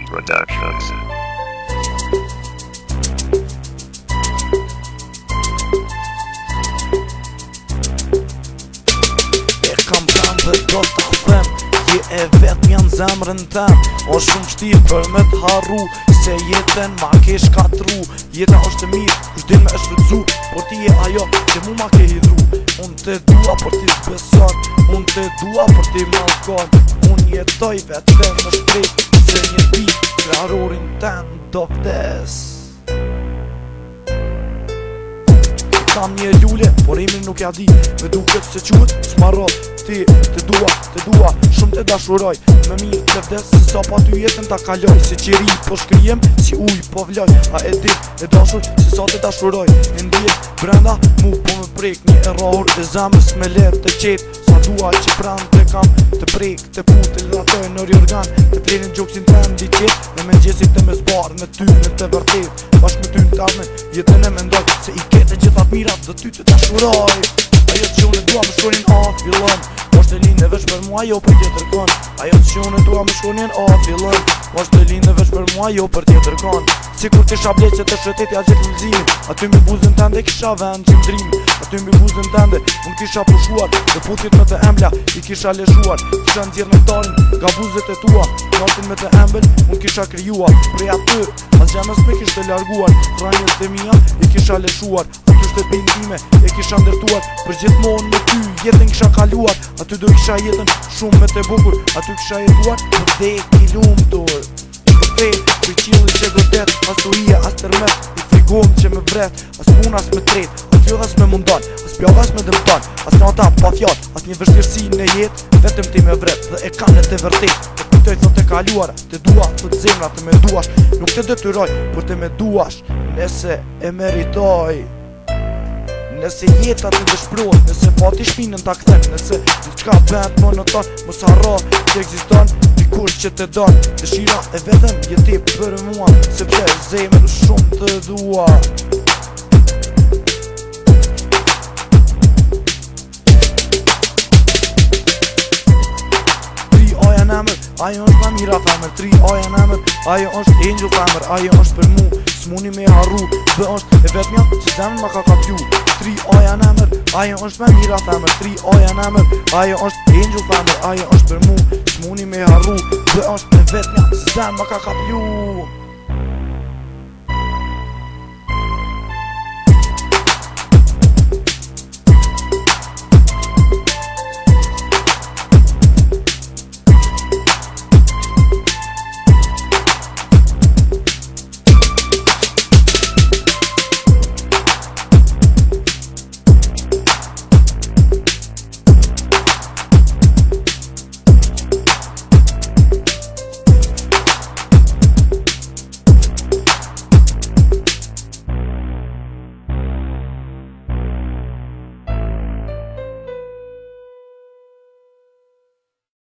Productions. E kam thanë dhe do ta them Je e vetmja në zemrën tem O shumë vshtirë për me të harru Se jetën ma ke shkatru Jeta është e mirë, kush din me e shfrytzu Por ti je ajo që mu ma ke hidhru Unë të dua, por ti s'beson Unë të dua, por ti mallkon Unë jetoj vetëm me shpresë Se një ditë kraharorin tem do vdes Kam një lule, por emrin nuk ja di Me duket se quhet smarot Ti, të dua, të dua, shumë të dashuroj Më mirë të vdes se sa pa ty jetën ta kaloj Si qiri po shkrihem, si ujë po vloj A e di, e dashur, se sa të dashuroj E ndjej, brenda, mu po më prek Një e rrahur e zemrës me le të qetë Sa dua që pranë të kam Të prek, të puth, të ledhatoj në jorgan Të fle në gjoksin tënd i qetë Në mëngjesit të me zbardh me ty në të vërtet Bashkë me ty në t'ardhmen, jetën e mendoj Se i ke të gjitha t'mirat dhe ty të dashuroj Ajo që unë dua me shkronjën A fillon Është e lindë veç për mua jo për tjetër kon Ajo që unë dua me shkronjën A fillon Është e lindë veç për mua jo për tjetër kon Sikur t'isha bletë që të shëtitja gjithë lulëzimin Aty mbi buzën tënde kisha vend qëndrimin Aty mbi buzën tënde unë kisha pushuar Dhe puthjet më të embla i kisha lëshuar Kisha nxjerr nektarin nga buzët e tua Natën më të embël unë kisha krijuar Prej aty asgjë më s'me kishte larguar Rrënjët e mia i kisha lëshuar Aty shtëpinë time e kisha ndërtuar Për gjithmonë me ty jetën kisha kaluar Aty do kisha jetën shumë më të bukur Aty kisha jetuar për vdek i lumtur Vërtet, prej qiellit që godet As stuhia, as tërmet I frigohem që më vret As puna as me tret As lodha s'më mundon As plaga s'më dëmton As nata pa fjalë As një vështirësi në jetë Vetëm ti më vret Dhe e kam në të vërtet Të kujtoj thot e kaluara Të dua thot zemra të me duash Nuk të detyroj Por të me duash Nëse e meritoj Nëse jeta të dëshpron, nëse fati shpinën ta kthen, nëse diçka bëhet monoton, mos harro që ekziston dikush që të don. Dëshira e vetëm je ti për mua, sepse zemër shumë të dua. Tri aja n'emër, ajo është ma mira femër Tri aja n'emër, ajo është angel femër Ajo është për mu, s'muni me harru Dhe është e vetmja që zemrën ma ka kaplu Tri aja n'emër, ajo është ma mira femër Tri aja n'emër, ajo është angel femër Ajo është për mu, s'muni me harru Dhe është e vetmja që zemrën ma ka kaplu.